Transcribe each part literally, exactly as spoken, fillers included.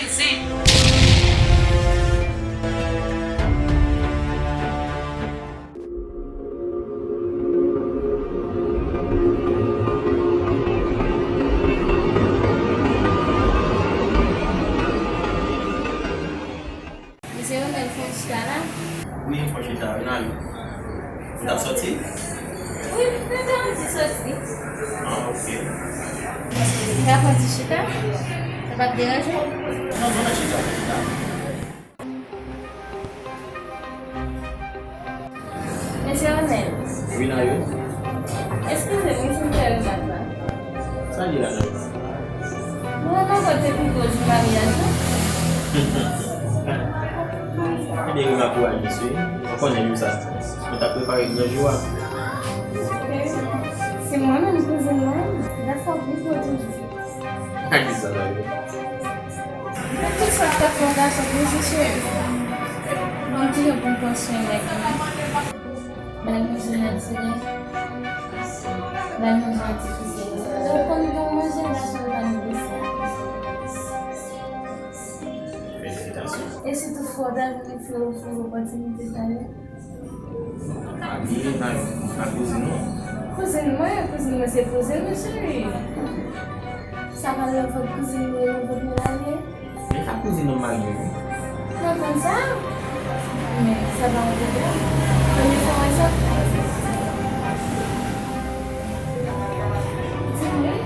Sit. Mesye Ronel, fè yon chita la. Wi, m fè yon chita, wi, Nayou. Ou t ap sòti? Wi, m te anvi sòti. Ah, ok. M ka fè yon ti chita? Sa p ap deranje? Non, non, nan chita, nan chita. Mesye Ronel. Wi, Nayou. Eskize m, wi, si m fè remak la. Sa l ye la, Nayou? Mwen renmen wè w te pi gwo jou maryaj la. Ebyen, remak ou a jis, wi. Ou konnen jou sa. Mwen t ap prepare gran jou a. Se mwen menm kouzin mwen. Dat sa w pi gwo toujou. Ak kisa, Nayou? Mwen tout sa k ap fè yon gason plezi, cheri. Mwen ki jan pou m pran swen nèg mwen. Ba l manje natirèl. Ba l manje atifisyèl. Donk, kòm gen yon manje gason yo pa negosye. Felisitasyon. E si toutfwa w ta vin fè yon opòtinite sa yo? Mari, nan, nan kouzin ou. Kouzin mwen, kouzin mwen se kouzin mwen, cheri. Sa pa nan vant kouzin mwen, nan vant mwen l ale. Men sa kouzin ou marye, wi. Mwen konn sa. Men sa pa yon pwoblèm. Premye fwa mwen sa. Di m wi.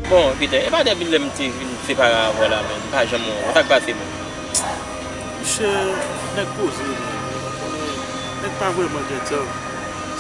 Bon, Peter, e pa depi lè m te vin separe avè w la, menm, m pa janm wè w. Sa k pase, menm? Monchè, nèg poze, menm. Ou konnen, nèg pa vrèman gen tan.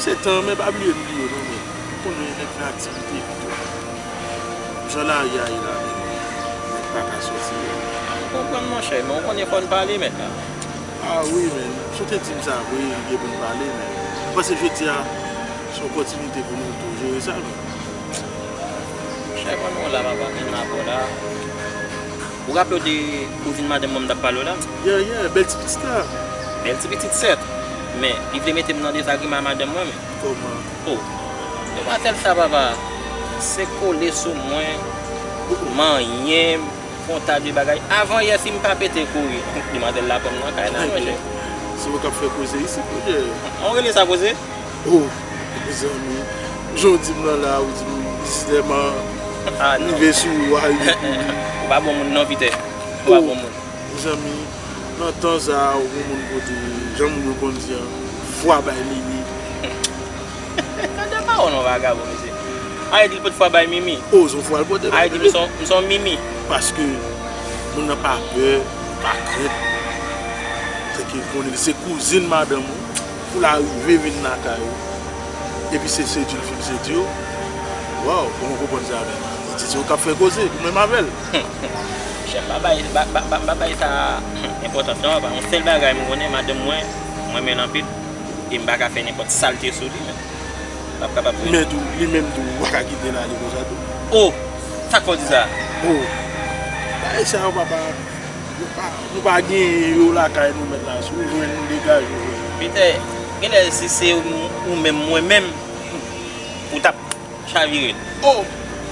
Se tan, men pa bliye m bliye w non, men. Ou konnen nèg nan aktivite pito. Jan lari a ye la, men, nèg pa ka sòti. M konprann, monchè, men ou konnen fò n pale, mèt la. Ah wi, men. Si w te di m sa vre, li gen pou n pale, men. M panse jodi a, se yon opòtinite pou nou tou jere sa, men. Monchè, pandan w la, papa, men m avè w la. Ou raple w de kouzin madanm mwen m t ap pale w la? Yeah, yeah, bèl ti pitit la. Bèl ti pitit, sèt. Men, li vle mete m nan dezagreman ak madanm mwen, men. Kòman? Oh, demwazèl sa, papa, se kole sou mwen, manyen m, fè yon ta de bagay. Avan yè, si m pa pete kouri, demwazèl la pran m nan kay la, monchè. Se ou k ap fè koze isit, monchè. An rele sa koze? Oh, mezanmi, jan w di m nan la, ou di m biznisman rive sou ou, al depi. Ou pa bon moun non, Peter. Ou pa bon moun. Mezanmi, nan tan sa a, ou gon moun kote, jan moun yo konn di an, fwa bay mimi. Gade pawòl yon vagabon, mesye. A, li di l pot fwa bay mimi. Oh, se yon fwa l pote bay mimi. A, li di m se yon, m se yon mimi. Paske moun nan pa pè, pa krent. Se ke konnen se kouzin madanm ou. Pou l arive vin lakay ou, epi se sedi l fin sedi w, waw, bon, ou konprann sa menm. Se, se ou k ap fè koze, ou menm avè l. Chèf, m pa bay, m pa, m pa, m pa, m pa bay sa enpòtans non, papa. Yon sèl bagay m konnen, madanm mwen, m renmen l anpil, e m pa ka fè nenpòt salte sou li, men m p ap kapab vre. Men tou, li menm tou, ou pa ka kite l ale konsa tou. Oh! Sa k fè w di sa? Oh! Bagay sa yo, papa. Nou pa, nou pa genyen yo lakay nou mèt la. Si w jwenn, degaje w. Peter, genlè si se ou, ou menm, mwen menm, ou t ap chavire l. Oh!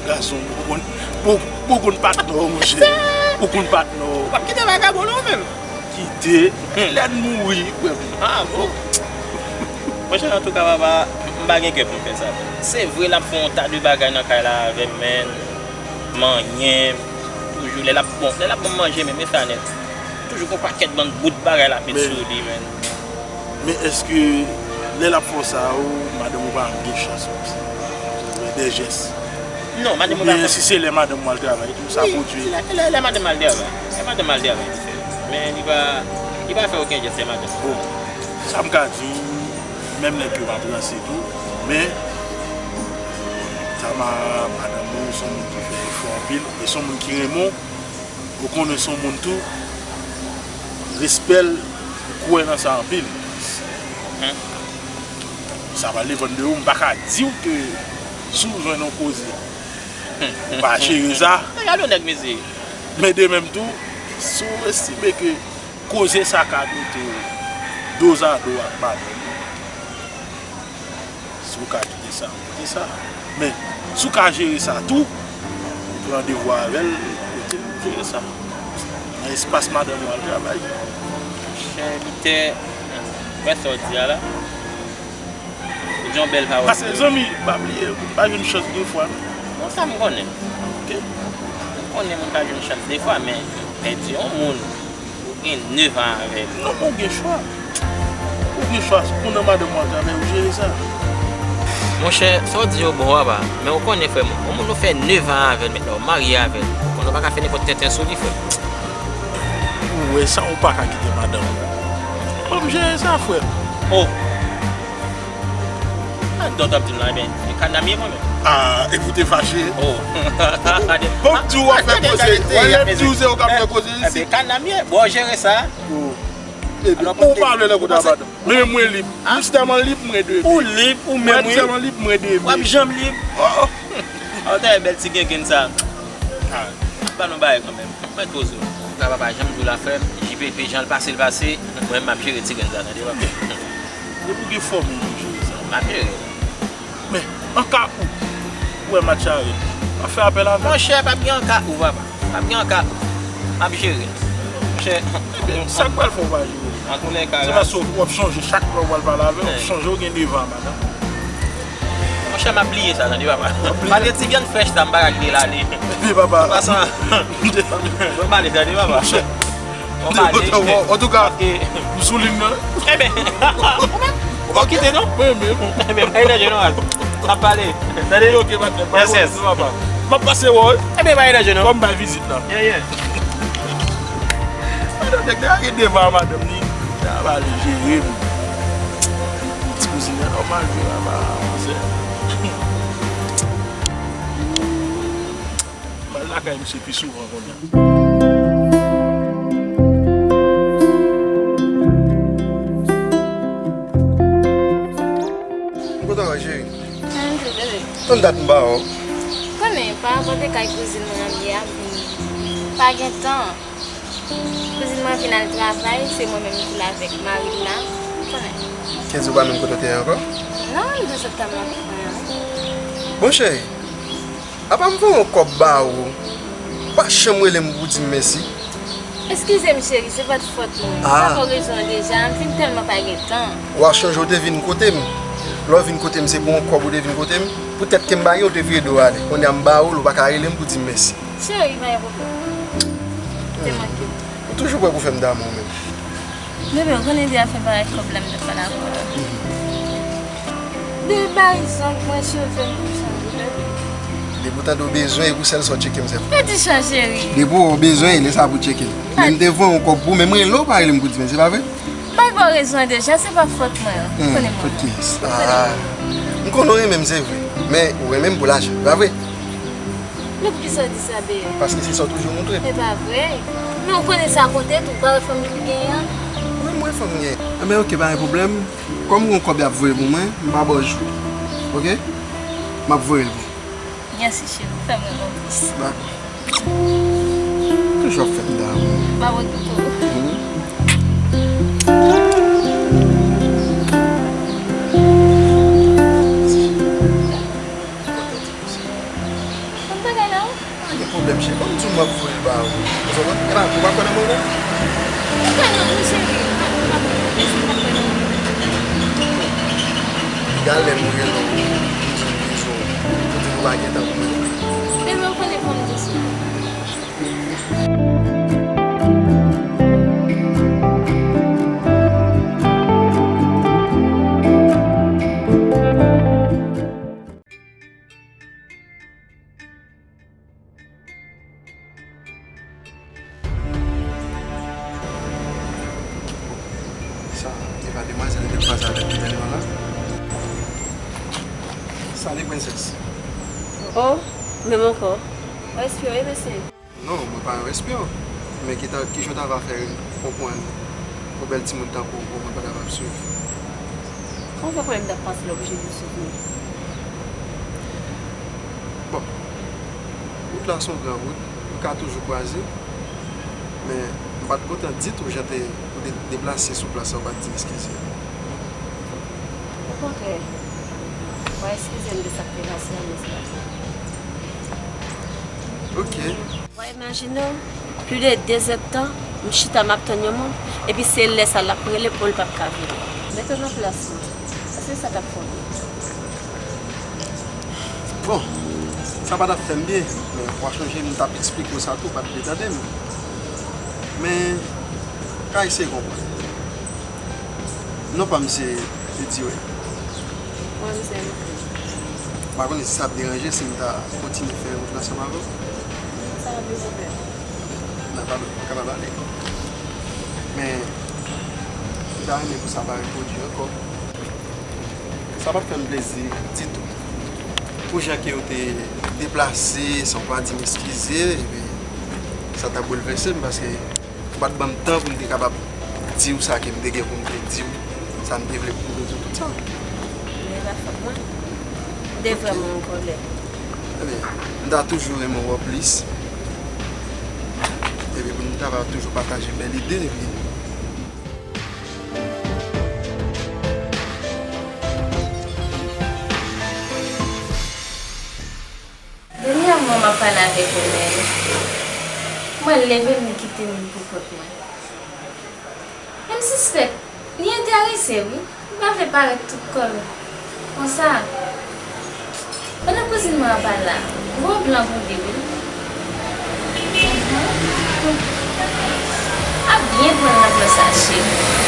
Gason, ou konn, ou, ou konn patnè w, monchè. Ou konn patnè w. Ou p ap kite vagabon non, ou menm. Kite. Hmm. Lè n mouri, frè m. Ah, bon. Monchè, antouka, papa, m pa gen kè pou m fè sa. Se vre, l ap fè yon ta de bagay nan kay la avè m, men manyen m, toujou, lè l ap, bon, lè l ap ban m manje menm, e sa nèt. Toujou gon pakèt bann bout bagay l ap met sou li, men. Men èske lè l ap fè w sa yo, madanm ou pa janm gen chans de jès? Non, madanm mwen pa. Oubyen si se lè madanm ou al travay tou, sa pwodui? Wi, lè, lè, lè madanm al travay. Lè madanm al travay, li fè. Men li pa, li pa fè okenn jès lè madanm. Bon. Sa m ka di w, menm nèg yo pa pranse tou, men Tama, madanm ou, se yon moun ki fè efò anpil, e se yon moun ki renmen w, ou konnen se yon moun tou, respè l, ou kwè nan sa anpil. Sa pral depann de ou, m pa ka di w ke si w jwenn yon koze, ou pa jere sa. Gade yon nèg mezye. Men de menm tou, si w estime ke koze sa ka mete w dozado ak madanm ou, si w ka kite sa, kite sa. Men, si w ka jere sa tou, ou pran devwa avè l, kote l jere sa. Nan espas madanm ou al travay. Chè Lutè, wè sa w di a la. Ou di yon bèl pawòl. Paske, zanmi, pa bliye, ou pa jwenn chans de fwa, non. Bon, sa m konnen. Ok. M konnen moun pa jwenn chans de fwa, men pèdi yon moun, ou gen nèf an avè l. Non, men ou gen chwa. Ou gen chwa, si w nan madanm ou al travay, ou jere sa. Monchè, sa w di yo bon, papa. Men ou konnen, frè m, yon moun ou fè nèf an avè l, mentnan ou marye avè l. Ou konnen ou pa ka fè nenpòt tenten sou li, frè m. Ou wè sa, ou pa ka kite madanm ou. Ban m jere sa, frè m. Oh! Sa dòt ap di m la, ebyen, e Kana m ye mwen menm. Ah, epi w te fache. Oh. Bon, m di w w ap fè koze. Wè, lè m di w se ou k ap fè koze isit. Ebyen, Kana m ye. Bon, jere sa. Oh. Epi, ou pa vle lè kote a madanm. Men mwen lib. M tèlman lib, mwen de. Ou lib, ou menm, wi. Mwen tèlman lib, mwen de. W ap janm lib. Oh, oh. An te bèl ti gengenn sa. Ah. Ba nou bagay kanmenm. Mwen poze w. Papa, pa janm di w la, frè m. J P P, jan l pase, l pase. Mwen, m ap jere ti grenn sa, tande, papa. Depi w gen fòm ou, m ap jere sa. M ap jere. Men, an ka ou, ou wè match la rèd, w ap fè apèl avè l. Monchè, p ap gen an ka ou, papa. P ap gen an ka ou. M ap jere l. Monchè. Ebyen, sa k pral fè w pa jere l? Antoulèka, se paske w ap chanje chak lè w pral pale avè l, w ap chanje, ou gen nèf an, madanm. Monchè, m ap bliye sa, tande, papa. Malgre ti vyann frèch sa, m pa ka kite l ale. Epi, papa. Pasan. Mwen pale, tande, papa. Antouka, m sou liy nan. Ebyen, ou p ap kite, non? Mwen menm. Ebyen, bay nan jeneral. N ap pale. Tande? Ok, patnè. Yes, yes. M ap pase wè w. Ebyen, bay nan jeneral. Ban m bay vizit la. Yeah, yeah. Madanm nèg la gen devan madanm li. Sa va ale jere m. Ti kouzin nan nòmal vre, papa, monchè. M al lakay misye pi souvan kounye a. M kontan wè w, cheri. Mwen tou, bebe. Tann dat m pa wè w. Konnen, pa rapò de kay kouzin mwen an, m ye a, m pa gen tan. Kouzin mwen fin al travay, se mwen menm ki la avèk mari m la. Ou konnen. Kenzo pa menm kote w te ye ankò? Non, m te sot ta m la pou mwen an. Bon, cheri, apa m voye yon kòb ba ou, ou pa janm rele m pou di m mèsi? Eskize m, cheri, se pa t fòt mwen. Ah. Sa fè w rezon an deja, m fin tèlman pa gen tan. W a chonje w te vin kote m. Lè w vin kote m, se pou yon kòb ou te vin kote m. Poutèt ke m pa gen, ou te vire do w ale. Kounye a m ba ou l, ou pa ka rele m pou di m mèsi. Cheri, pa gen pwoblèm. Te manke m. Ou toujou prè pou fè m damou menm. Bebe, ou konnen de afè bagay kòb la m t ap pale avè w la. De bay zong mwen, cheve m pou chanje, bebe. Depi w tande w bezwen, e pou sèl sa w tcheke m, se pou. Pèdi chan, cheri. Depi w bezwen, e lè sa pou tcheke m. Men m te voye yon kòb pou ou, men m rele w, ou pa rele m pou di mèsi, se pa vre? M pa ba w rezon an deja, se pa fòt mwen. Ou konnen mwen. Fòt kiyès? Ah, m konnen w renmen m, se vre. Men ou renmen m pou lajan, pa vre? Men poukisa w di sa, bebe? Paske se sa w toujou montre m. E pa vre. Men ou konnen sa konte tou, ou pa wè fanm li genyen an? Wi, m wè fanm m genyen. Enben, oke, pa gen pwoblèm. Kòm gon kòb y ap voye pou mwen, m pa ba w jou. Oke? M ap voye l pou ou. Mèsi, cheri. Ou fè m renmen w plis. Dakò. Toujou ap fè m damou. M pa wè kite w. Mhm. Bon bagay la, wi. Pa gen pwoblèm, cheri. Ban m di w m ap voye l ba ou. Ou konprann? Epa, ou pa kwè nan mwen, non? Ou kwè nan mwen, cheri. Ou pa, ou pa, ou pa kwè nan mwen. Piga lè m rele w, m di w m bezwen w. Ou di m ou pa gen tan pou mwen. Men mwen konnen fò m di sa. Sa, e Demwazèl te kwaze avèk Daniela. Salut, princesse. Oh, menm ankò. Respè, wi, mesye. Non, mwen pa yon espyon. Men ki ta, ki jan w ta va fè konprann yon bèl timoun tankou w, mwen pa ta va swiv? Kòman w fè konnen m t ap pase la oblije vin swiv mwen? Bon, wout la se yon gran wout, nou ka toujou kwaze, men m pa t kontan ditou jan te, ou te deplase sou plas la, ou pa t di m eskize. Okontrè, w a eskize m de sa k te pase a, men se pa sa. Ok. W a imajine w, plis de dezèdtan, m chita m ap tann yon moun, epi se lè sa l ap rele pou l p ap ka vini. Mete w nan plas mwen. Èske sa t ap fè w byen? Bon, sa pa t ap fè m byen, men w a chonje m t ap eksplike w sa tou, w pa t vle tande m. Men, ka eseye konprann. Non pa m se Eddy, wi. Mwen, m se Lucky. M pa konnen si sa ap deranje si m ta kontinye fè wout la ansanm avè w. Sa pa gen pwoblèm. N a pa, n a kapab ale. Men, m ta renmen pou sa pa repwodui ankò. Sa pa t fè m plezi ditou. Pou jan ke w te deplase san w pa di m eskize, epi sa t ap boulvèse m, paske ou pa t ban m tan pou m te kapab di w sa ke m te gen pou m te di w, sa m te vle pou m te di w, tout sa. Men e pa fòt mwen. M te vrèman an kòlè. Ebyen, m ta toujou renmen w wè w plis. Epi pou nou ta va toujou pataje bèl ide, epi Dènyèman, m ap pale avèk Ronel. Mwen leve m, li kite m pou kont mwen. Men m sispèk, li enterese, wi. Li pa vle parèt tout kò l konsa. Pandan kouzin mwen an pa la, gwo blan pou li, wi. Mhm. Ap byen pran nan plan sa, cheri.